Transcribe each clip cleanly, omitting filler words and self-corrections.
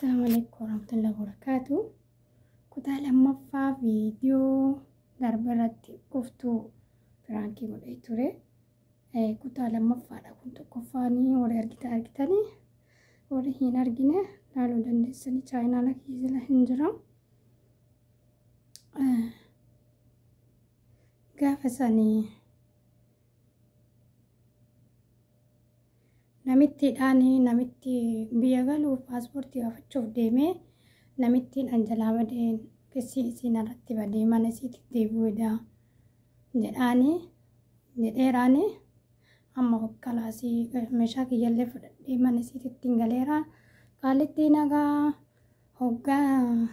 Assalaamu alaikum warahmatullahi wabarakatuh. Kutaa lammaffaa viidiyoo darbe irratti quftuu piraankii godhee ture. Kutaa lammaffaadha kun tokkoffaan warri argitan argitanii warri hin argine laaluu dandeessanii chaayinaala kiyya jala hin jira. Gaafa sanii Namittiidhaan namitti biyya galuuf paaspoortii baafachuuf deemee namittiin an jalaa badeen kissii isiin irratti badee mana isiitti deebi'uu edaa jedhaani jedheeraani amma kalaasii meeshaa kiyyallee fudhadhee mana isiitti hin galeera. Qaalittii nagaa hoggaa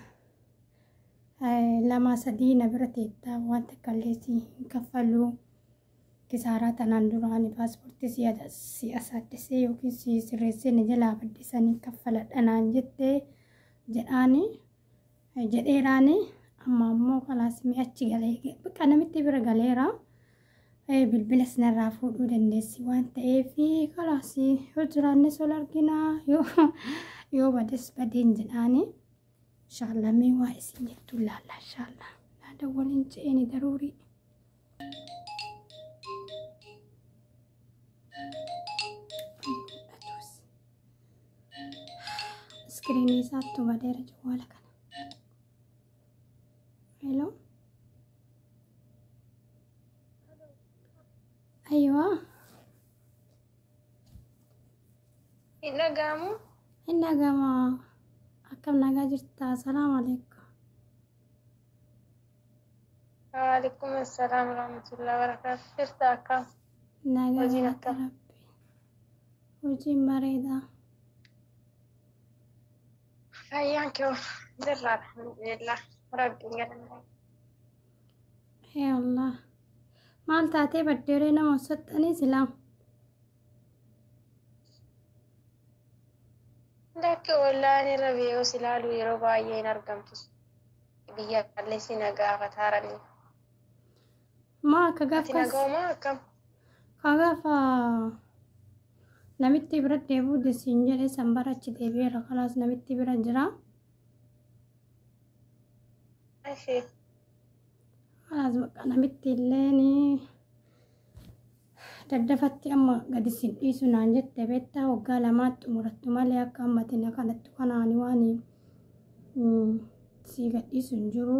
lamaa sadii na bira teettaa waan takka illee si hin kaffaluu. Kisaaraa tanaan dura ani paaspoortii si asaaddisee yookiin si sirreessee na jalaa badde sanii kaffaladha naan jette jedhaani jedheeraani amma ammoo kalaas mee achi galee bakka namitti bira galeera. Bilbilas narraa fuudhuu dandeessi waan ta'eef kalaas yoo jiraannes ol arginaa yoo bades badeen jedhaani. Inshaallah mee waa isin jettu laalla inshaallah. Naa dawwaliin je'eeni daruurii. Iskiriinii isaattu badeera jawwaala kana. Hello. Aywa. Hin dhaga'amu? Hin dhaga'ama. Akkam nagaa jirta? Salaamu alaikum. Waalaikum assalaam warahmatullahi wabarakatuh. Jirta akkam? Nagaa Hojiin galata akkam? Rabbi. Hojiin bareedaa. Fayyaan kee jirra alhamdulillah. Rabbiin galanna. Yaa Allah. Maal taatee baddeeree nama soxxanii silaa? Lakki ollaan irra yoo si ilaalu yeroo baay'ee hin argamtu. Biyya illee si na gaafataarani. Maa akka gaaf Ati kas nagaumaa akkam? ka gaafa namitti bira deebi'uu desiin jedhee san bara achi deebi'eera kalaas namitti bira jira. Ishee. Kalaas bakka namitti illee ni daddafatti amma gadi sin dhiisu naan jette beektaa waggaa lamaa xumurattu malee akka ammati na kadhattu kanaani waan sii gadhiisu hin jiru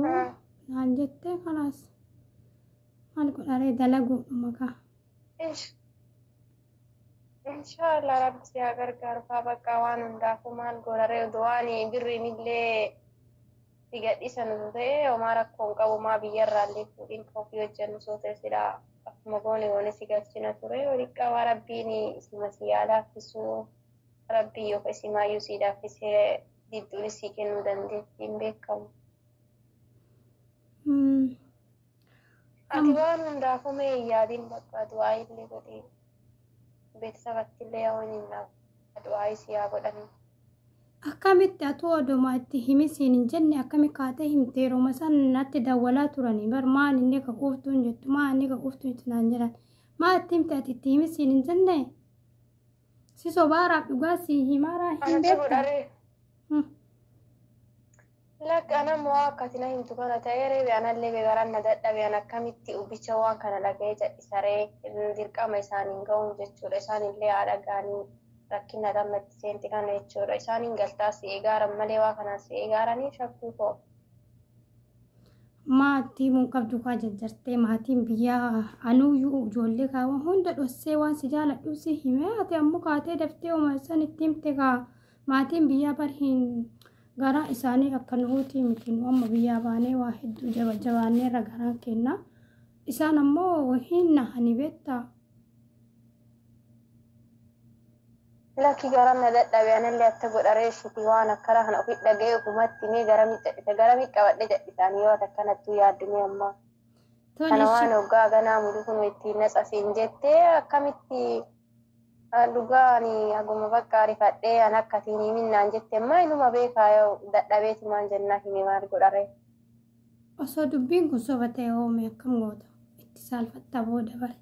naan jette kalaas maal godharee dalaguudhuma kaa. Inshaallah rabbi si haa gargaaru kaa bakka waan hundaafuu maal goonaree odoo waan birriin illee si gadhiisan osoo ta'e homaa rakkoo hin qabu maa biyyarraallee fuudhiin ka ofii hojjennu osoo ta'e silaa akkuma goone goone si galchina ture walitti qabaa rabbiin isima si haa laaffisu rabbiin yoo isimaayyuu si laaffisee didduunis si kennuu dandeetti hin beekamu. Ati waan hundaafuu mee hin yaadin bakka du'aa illee godhii beeksisabatti illee yoo hin du'aa si haa godhanii. Akkamitti atuu odoma itti himi siin hin jenne akkami kaatee himte yeroma san natti dawwalaa turanii bar maan inni ka quuftuu hin jettu maa inni ka quuftuu hin naan jedhan maa itti himte ati itti himi siin hin jenne si sobaaraaf dhugaa si himaaraa hin Anatu beekta. godharee. Lakki anammoo akka ati na himtu kana ta'ee ree anallee garaan na dadhabe an akkamitti ubbicha waan kana dhaga'ee cadhisaree dirqama isaaniin ga'uun jechuudha isaanillee haa dhaga'anii rakkina gammatti seenti kana jechuudha isaaniin galtaa si eegaaran malee waa kanaan si eegaaranii shakkuu koo. Maatii himuun qabdu kaa jajjartee maatiin biyyaa anuuyyuu ijoollee kaawwan hunda dhossee waan si jaaladhu si hime ati ammoo kaatee daftee oma san itti himte kaa maatiin biyyaa bar hin garaa isaanii akka nuutii miti nu amma biyyaa baanee waa hedduu jaba jabaanneerra garaan kenna isaan ammoo hin nahani beektaa. Lakki garaan na dadhabe anallee atta godharee shiti waan akkana kana ofi dhaga'ee ofumatti mee garami cadhise garami qabadhe cadhisaan yoo ati akkanattuu yaaddu mee ammaa. Tole Kana ishi waan hoggaa ganaa mulu kun ittiin na casiin jettee akkamitti dhugaa ani haguma bakka arifadhee an akka atiin himin naan jette ammaa inuma beekaa yoo dadhabeeti maan jennaa hime maal godharee. Osoo dubbiin kun soba ta'e hoo mee akkam goota itti saalfatta booda bare.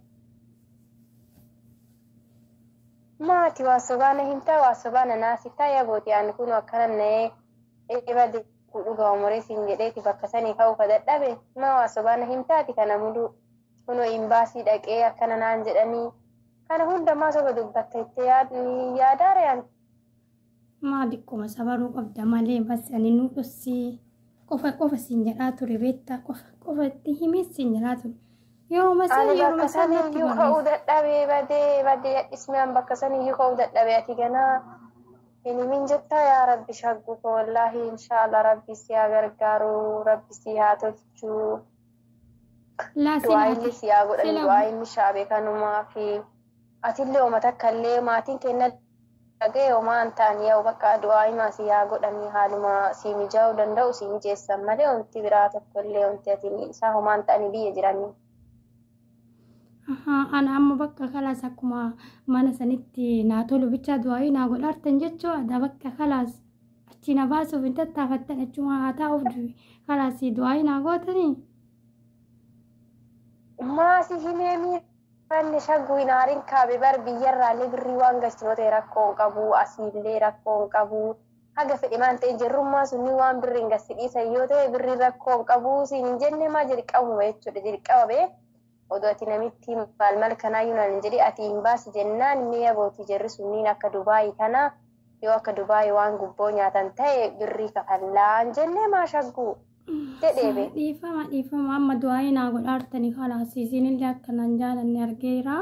Maati waa sobaana himtaa waa sobaana naasiftaa yaa booti ani kun akkana na'ee eeba dhuga umuree siin jedheeti bakka sanii ka'uu ka dadhabe maa waa sobaana himtaati kana muduu kunoo imbaasii dhaqee akkana naan jedhanii kana hundamaa soba dubbatta itti yaadaare ani. Maa diqquma sabaruu qabda malee bas ani nu dhossii qofa qofa siin jedhaa ture beektaa qofa qofa itti himee siin jedhaa ture. Yeroo san Ani yeroo bakka san natti saniyyuu ka'uu barreessa. Dadhabee badee badee dhadhismeen bakka saniyyuu ka'uu dadhabee ati ganaa hin himin jettaa yaa Rabbi shaggu koo wallaahi inshaallah Rabbi si haa gargaaru Rabbi si haa tolchuu. Laa Du'aa sila illee ati si haa godhan sila du'aa inni shaabe kanumaa fi atillee oma takka illee maatiin kenna dhaga'e homaa hin ta'an yaa bakka du'aa himaa si haa godhanii haaluma si mijaa'uu danda'u si mijeessan malee wanti biraa tokko illee wanti ati isaa homaa hin ta'anii biyya jiranii. Ana amma bakka kalaas akkuma mana sanitti naa tolu bichaa du'aayii naa godhaartan jechuu ada bakka kalaas achi na baasuuf hin tattaafattan achuma haa taa'uuf kalaas du'aayii naa gootanii. Maasi himee miidhanne shaggu hin aarin kaabe bar biyyarraallee birrii waan galchinu ta'e rakkoo hin qabu asiillee rakkoo hin qabu haga fedhe maan ta'e jirrummaa sunni waan birriin gasi dhiisan yoo ta'e birrii rakkoo hin qabu siin hin jenne maa jalqabuma jechuudha jalqaba bee odoo ati namitti maal mal kanaayyuu naan hin jedhi ati hin baasi jennaan mi'a bootii jirri sunniin akka Dubaayii kana yoo akka Dubaayii waan gubboo nyaatan ta'e birrii kafallaan jennee maa shaggu jedhee bee. Dhiifama dhiifama amma du'aayii naa godhaartanii kalaas isinillee akka naan jaalanne argeera.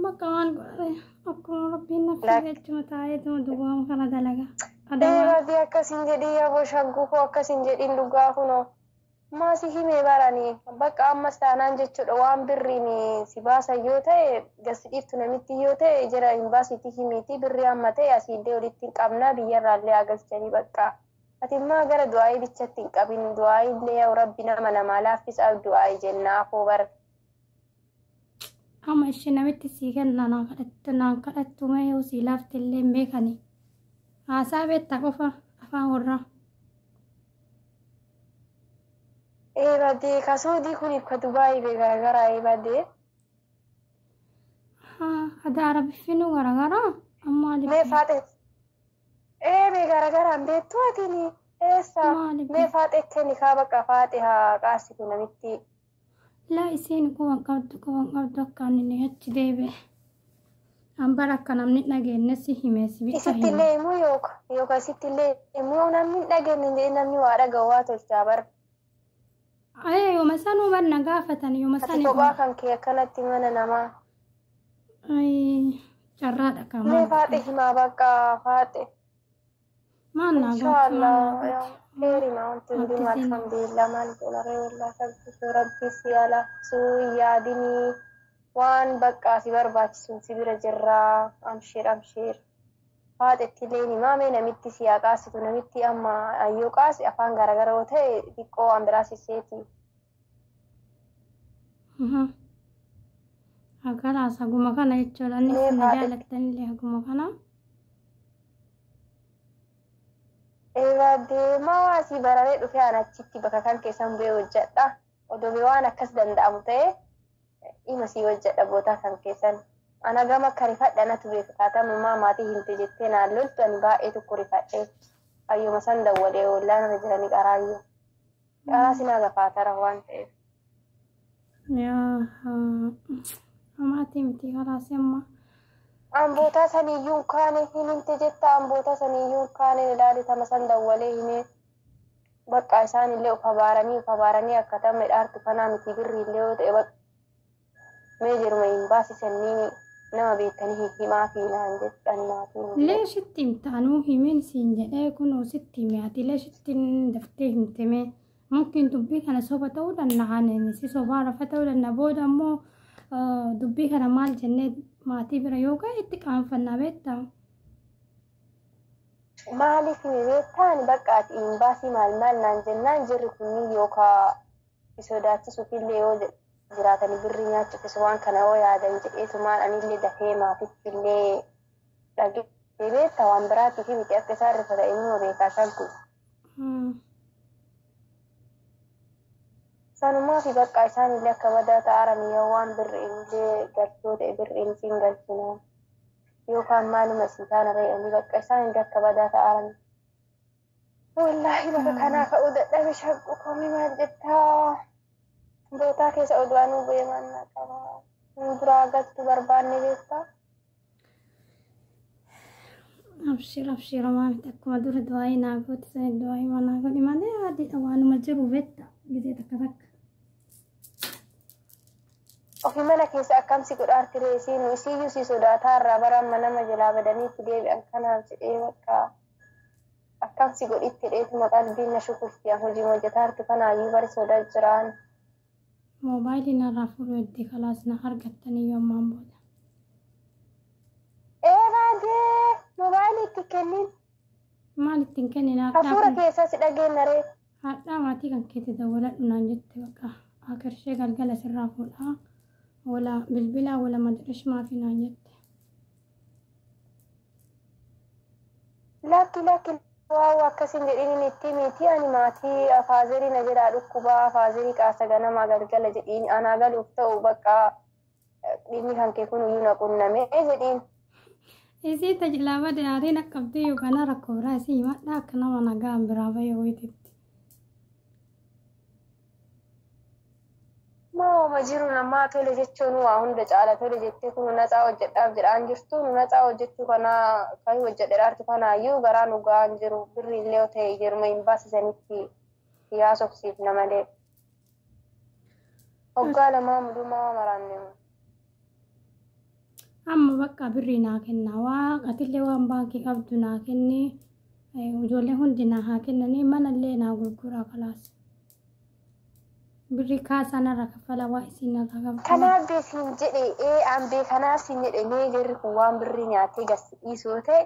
Bakka waan godhate akkuma rabbiin na fiige achuma taa'eetuma duwwaama kana dalaga. Adawaa. Deebabii akkasin jedhin yaa shagguu koo akkasin jedhin dhugaa kunoo. Maasi himee baranii bakka ammas taanaan jechuudha waan birriin si baasan yoo ta'e gasi dhiiftu namitti yoo ta'e jara hin baasitti himiiti birrii amma ta'e asiillee walitti hin qabnaa biyyarraallee agalchanii bakka. Ati immoo gara du'aayii bichatti hin qabin du'aayiillee yaa rabbi nama namaa laaffisa du'aayii jennaa afoo bara. Amma ishee namitti sii kenna naan kadhattu naan kadhattu mee yoo sii laafte illee hin beekani. Haasaa beektaa qofa afaan warraa. Eebadee ka Suudii kuniif ka Dubaayii bee garagaraa eebadee. Adaa arabiffinuu garagaraa amma Mee faaxe ee bee garagaraan beektu atini eessa maaliif mee faaxe kenni kaa bakka faaxe haa qaasitu namitti. Laa isiin quban qabdu quban qabdu akka inni achi deebi'e. An bara akka namni dhageenye si hime si bicha hime. Isittillee himuu yooka yooka isittillee himuu namni hin dhageenye jedhee namni waa dhaga'u waa tolchaa bara. Ayee yooma sanuu barna gaafatan yooma Ati sani kophaa kan kee akkanatti mana namaa. Ayee carraadha kaa Mee maal faaxe godhan. himaa bakka faaxe. Maal naa gooti maal Inshaallah naa gooti. heerima wanti Wanti hundumaa siin alhamdulillah maal godhare wallah sabbisu rabbi si alaafsuu hin yaadinii waan bakka si barbaachisuun si bira jirraa amshiir amshiir. Faaxetti illee himaa mee namitti si haa qaasitu namitti amma yoo qaasi afaan garaagara yoo ta'e xiqqoo waan biraa sisseeti. Akalaas haguma kana jechuudha. Inni Mee isin na faaxe jaalattanillee haguma kana. Eegaa deemaa asii bararee dhufee an achitti bakka kan keessan bu'ee hojjedha. Odoo bee waan akkas danda'amu ta'e ima sii hojjedha bootaa kan keessan. Ana gama akka rifadha natu beeka kaatamumaa maatii himte jettee naan loltu ani baay'ee tokko rifadhe. Ayyuma san dawwalee oollaan irra jiranii qaraayyoo. Qaraa sinaa gafaatara waan ta'eef. Yaa maatii miti kalaas amma. Amboota saniyyuu hin kaane hin himte jetta amboota saniyyuu hin kaane ilaali tama san dawwalee himee. Bakka isaan illee of abaaranii of abaaranii akka tamma dhaartu kanaa miti birri illee yoo ta'e bakka mee jiruma hin baasisanii nama beektanii hin himaa fi naan jedhan maatiin illee. Leeshitti himtaanuu himeen siin jedhee kunoo sitti hime ati leeshitti daftee himte mee mungkin dubbii kana soba ta'uu danda'a si sobaa rafa ta'uu danda'a booda ammoo dubbii kana maal jennee maatii bira yoo ga'e itti qaanfannaa beektaa. Maaliif hime beektaan bakka ati hin baasii maal maal naan jennaan jirri kunniin yookaan si sodaachisuuf illee yoo jiraatanii birrii nyaachuufis waan kana yoo yaadan jedheetu maal anillee dafee maatitti illee dhagee beektaa waan biraatiif miti akka isaan rifata inni beekaa shaggu. Sanumaa fi bakka isaan illee akka badaa ta'aran yoo waan birriin illee galchuu ta'e birriin siin galchina. Yookaan maaluma sii taana re'anii bakka isaan hin akka badaa ta'an. Wallaahi bakka kanaa ka'uu dadhabe shaqqu komii maal jettaa. Bootaa keessa oduu anuu bu'ee maal qaba. Duraa galtu barbaanne beektaa. Abshir abshir maamti akkuma dura du'aa'ii naa goote sana du'aa'ii manaa godhi malee adiidha waanuma jiru beekta gisee takka takka. Ofii mana keessa akkamsi godhaarti reesiin isiyyuu si sodaataa irraa bara amma nama jalaa badanii itti deebi'an kanaaf jedhee bakka akkamsi godhitti dheetuma qalbiin na shukulti an hojii hojjetaartu kanaayyuu bari sodaa jiraan. Moobaayilii narraa fuudhuu heddii kalaas na argattanii yoo ammaan booda. Eebaadee moobaayilii itti kennin. Maal ittiin kennin Hafuura keessaa si dhageenya ree. Haadhaa maatii kan keetti dawwaladhu naan jette bakka akirshee galgala sirraa fuudhaa wala bilbilaa wala madresh maafi naan jette. Lakki lakki waaw akkasin jedhiniin itti miti ani maatii faazerii na jedhaa dhukkubaa faazerii qaasa ganamaa galgala jedhiin anaa galuuf ta'u bakka dhimmi kan kee kun iyyuu na qunname jedhiin. Isii tajilaa bade aariin akkabdee yookaan rakkoo biraa isii himadhaa akka nama nagaan biraa bahee wayititti. Maama jiru namaa tole jechuun waa hunda caala tole jettee kun natsaa hojjedhaaf jedhaan jirtu nu natsaa hojjechuu kanaa kan hojjedheeraartu kanaayyuu garaa nu ga'aan jiru birri illee yoo ta'e jirma hin baasisanitti yaasofsiifna malee. Hoggaa lamaa mudumaa maraanne. Amma bakka birrii naa kenna waa atillee waan baankii qabdu naa kenni ijoollee hundi naa haa kennanii manallee naa gurguraa kalaas. Birrii kaasaa narra kaffala waa isin narra kaffala. Kanaaf beesin jedhe ee an beekanaaf siin jedhe mee jarri kun waan birrii nyaatee gasi dhiisoo ta'e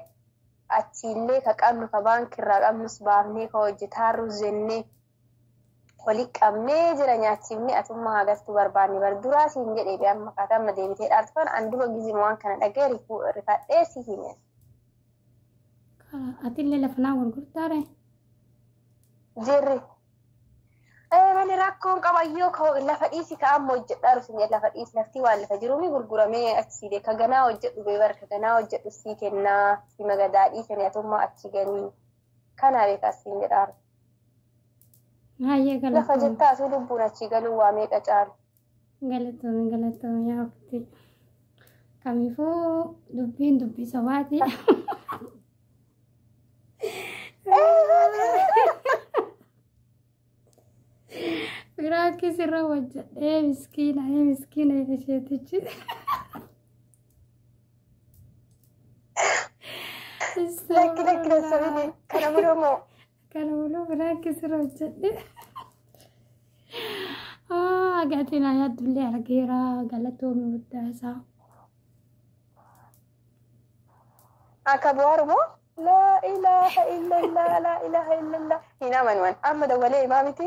achiillee ka qabnu ka baankirraa qabnus baafnee ka hojjetaarru jennee wali qabnee jira nyaachifnee atummaa hagastuu barbaanne bar duraa siin jedhe bee amma kaata amma deebitee dhaartu kana an dura gizima waan kana dhagee rifadhee si hime. Atillee lafa naa gurgurtaare. Jirri. Mani rakkoon qabayyoo lafa dhiisi ka amma hojjedhaa rusin jedhe lafa dhiisi lafti waan lafa jiruumi gurguramee achi ka ganaa hojjedhu bee bar ka ganaa hojjedhu sii kennaa si magadaa dhiisanii atummaa achi ganii kanaa beekaa siin jedhaa. Hayyee Lafa galatoome. jettaa asuu lubbuun achi galuu waa meeqa caalu. Galatoome galatoome yaa waqtii. Kamiifuu dubbiin dubbii sobaati. Biraakis irra hojjedhee miskiina miskiina isheetichi. Lakki lakki lassabini kana biroo Kana muluu biraakis irra hojjedhee. Gatiin yaaddullee argeera galatoome guddaa isaa. Akka bu'aarumoo laa ilaaha illallah laa ilaaha illallah hin amanuwan amma dawwalee himaa miti.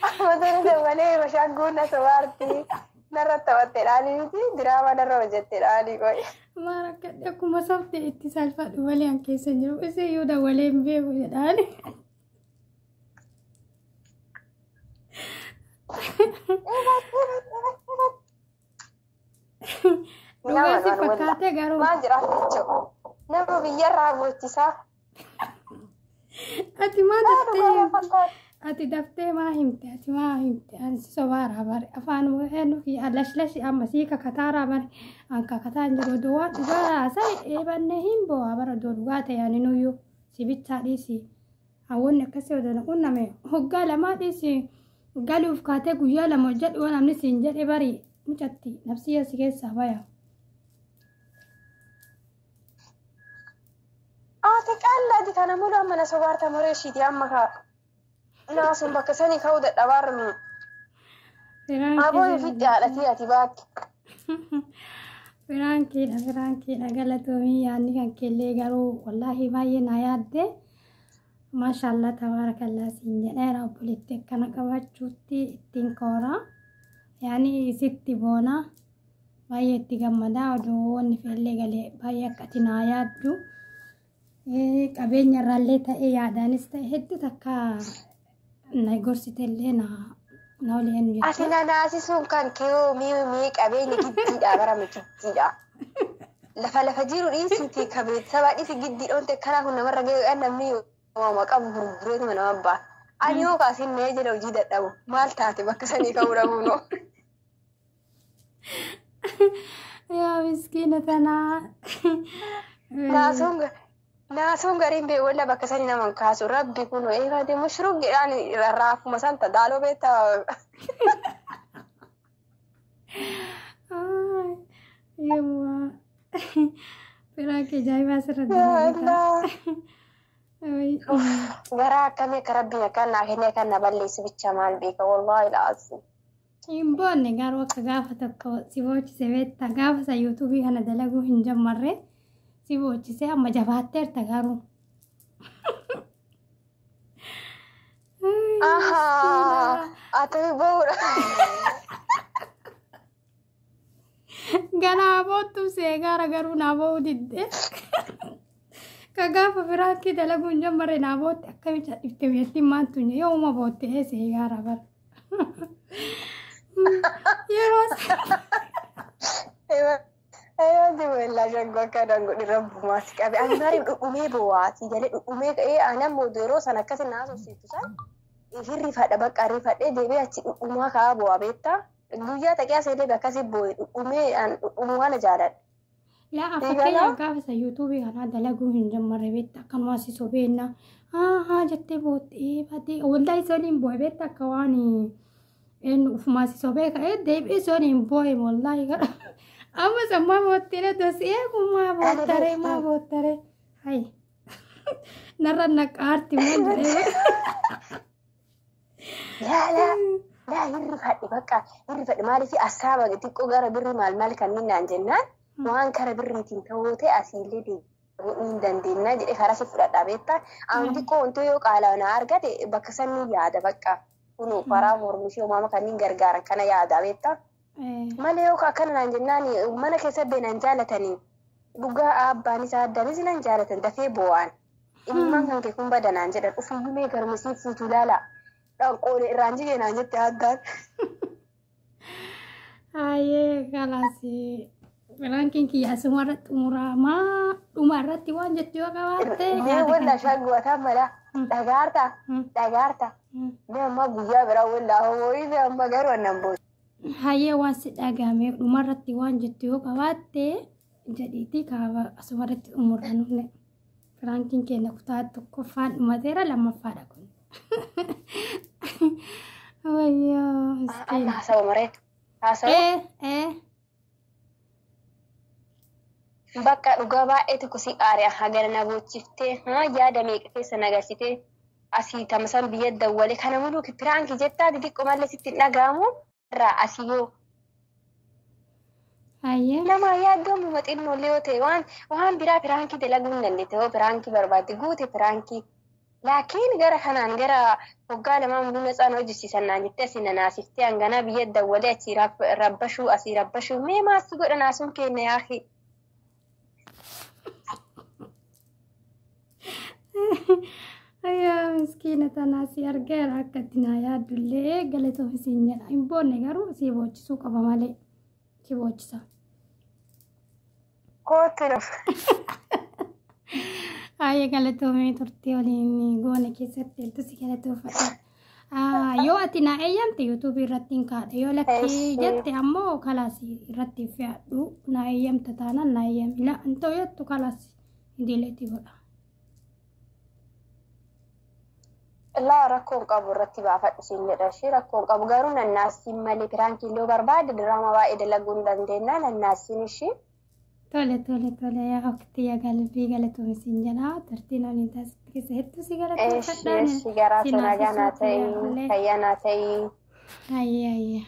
Amma dura dawwalee hima shagguun na sobaarti narra taphatte dhaanii miti diraamaa narra hojjette dhaanii qoy. Maal akka akkuma sabte itti salphadhu malee an keessa hin jiru. Isee yoo dawwalee hin beeku jedhaan. Dhugaa si fakkaate garuu Maal jiraatu jechuudha. Nama biyyarraa gochisaa. ati maa Dhugaa daftee fakkaata. ati daftee maa himte ati maa himte ani si sobaaraa bare afaan eenyu fi lashlashi amma sii kakataaraa bare an kakataa hin jiru oduu waan dhugaa haasa'e eebannee hin bo'aa bara oduu dhugaa ta'e ani nuyyuu si bichaa dhiisi hawwanni akkasii oduu na qunname hoggaa lamaa dhiisi galuuf kaatee guyyaa lama hojjedhu waan namni siin jedhe bari mucatti nafsiyya si keessaa baya. Ati qallaati kana mulu amma na sobaarta muree ishiiti amma kaa. Naasuun bakka sanii ka'uu dadhabaarru. Aboo ofitti haadhatii ati baatti. Firaankiidha firaankiidha galatoomii yaadni kan keellee garuu wallaahi baay'ee na yaadde maashaallah tabaarakallaa siin jedheera obboleettii akkana qabaachuutti ittiin koora yaani isitti boona baay'ee itti gammadaa oduu wanni feellee galee baay'ee akka ati naa yaaddu qabeenya irraallee ta'e yaadaanis ta'e hedduu takka na gorsitellee na Na olii eenyu Ati jettee? na naasisuun kan kee mii qabeenya giddiidha barame giddiidha. Lafa lafa jiru dhiisiiti kabeessaba dhiisi giddii dhoonte karaa kun namarra ga'e namni waama qabu gurgureetuma nama ba'a. Ani yoo kaasin mee jala hojii dadhabu maal taate bakka sanii ka'uu dhabuu noo. Yaa miskiina tanaa. Naasuun gariin bee walla bakka sanii nama hin kaasu rabbi kun eegaate mushruk jedhaan raafuma santa daaloo beektaa. Yemmaa. Piraanki ajaa'ibaa asirra dalagaa. Garaa akkamii akka rabbiin akkaan naa kennee kan na balleessu bicha maal beeka wallaahi la'aasi. Hin boonne garuu akka gaafa tokko si boochise beektaa gaafa isa yuutuubii kana dalaguu hin jammarre si boochise amma jabaatteerta garuu. Ahaa ati booda. Ganaa boottu seegaara garuu naa boo'uu didde. Ka gaafa firaankii dalaguu hin jammarre naa bootte akkamitti dhifte biyyattiin maantu yooma bootte ee seegaara bara. Yeroo Ayooti weellaa shaggoo akka dangodhi rabbumaa si qabe. Ani maaliif dhudhumee boo'aati jalee dhudhumee ka'ee aanan booda yeroo sana akkasi naa sosseettu san hirrifadha bakka rifadhee deebi'ee achi dhudhumaa ka'aa boo'a beektaa. Guyyaa taqee asii deebi'e akkasi boo'e dhudhumee dhudhumuu kana jaaladha. Laa fakkeenyaaf gaafa isa yuutuubii kanaa dalaguu hin jammarre beektaa akkanumaa si sobeenna haa haa jettee boottee baatee waldaa isa waliin boo'e beektaa akka waan eenyu ufumaa si sobee ka'ee deebi'ee si waliin boo'e wallaahi gara amma sammaa boottee dosii eegumaa boottaree maa boottaree hayi narra naqaarti moo jedhee. Laa laa laa hirrifadhe bakka hirrifadhe maaliif asaaba xiqqoo gara birri maal maal kanneen naan jennaan waan kara birriitiin ta'uu ta'e asiillee deebi'uu hin dandeenya jedhee karaa si fudhadha beektaa. Amma xiqqoo wantoota yoo qaala'aa na argate bakka sanni yaada bakka kun karaa mormishee uumama kanneen gargaaran kana yaada beektaa. Malee yoo akkana naan jennaan mana keessa beenan jaalatanii dhugaa abbaan isaa addaanis nan jaalatan dafee boo'an. Ilmaan kan kee kun badanaan jedhan ofiiyyuu mee garumsii fuutuu ilaala. Dhanqoolee irraan jigee naan jette addaan. Hayyee kalaas Piraankiin kiyya asuma irratti xumuramaa dhuma irratti waan jettu yoo qabaatte Mee yaada walla kan shaggoota mala dhagaarta dhagaarta. Mee amma guyyaa biraa walla hooyi mee amma garuu annan booda. Hayyee waan si dhagahame dhuma irratti waan jettu yoo qabaatte jedhiitii kaaba asuma irratti xumurra nufne. Piraankiin keenya kutaa tokkoffaan dhumateera lammaffaadha kun. Wayyoo Amma miskiina. haasawu maree haasawu. Ee ee. Bakka dhugaa baay'ee tokko si qaari'a hagana na boochiftee yaada meeqa keessa na galchitee asii tamasan biyya dawwalee kana muluu piraankii jettaa xixiqqoo malee sitti hin dhaga'amu irraa asii yoo Hayyee. nama yaaddoon xinnollee yoo ta'e waan biraa piraankii dalaguu hin dandeette yoo piraankii barbaadde guute piraankii. Laakiin gara kanaan gara waggaa lamaan buna tsaan hojjisiisan naan jettee asii nanaasiftee hanganaa biyya dawwalee achii rabbashuu asii rabbashuu mee maasii godha naasuun keenya yaaqi. Ayyaa miskiina tanaa si argeera akka itti naa yaaddullee galatoom isiin jedha. Hin boonne garuu si boochisuu qaba malee si boocisa. Kootu dhufa. Baay'ee galatoomee turte waliin goone keessatti hedduu si galatoofadha. Yoo ati naa eeyyamte yuutuubii irratti hin kaadha. Yoo lakkii jette ammoo kalaas irratti fe'adhu naa eeyyamta taanaan naa eeyyami. La hin ta'u jettu kalaas idileetti godha. Laa rakkoon qabu irratti baafadhu siin jedha ishee rakkoon qabu garuu nannaasiin malee piraankii yoo barbaade diraamaa baay'ee dalaguu hin dandeenya nannaasiin ishee. Tole tole tole yaa oktii yaa galbii galatoome siin jedha. Turtiin waliin taasistu keessa hedduu si Eshi galatoomfadhaan. eshi garaa Si nagaa naa naasisuu ta'ii kiyyaafillee. fayyaa naa ta'ii. Hayyee hayyee.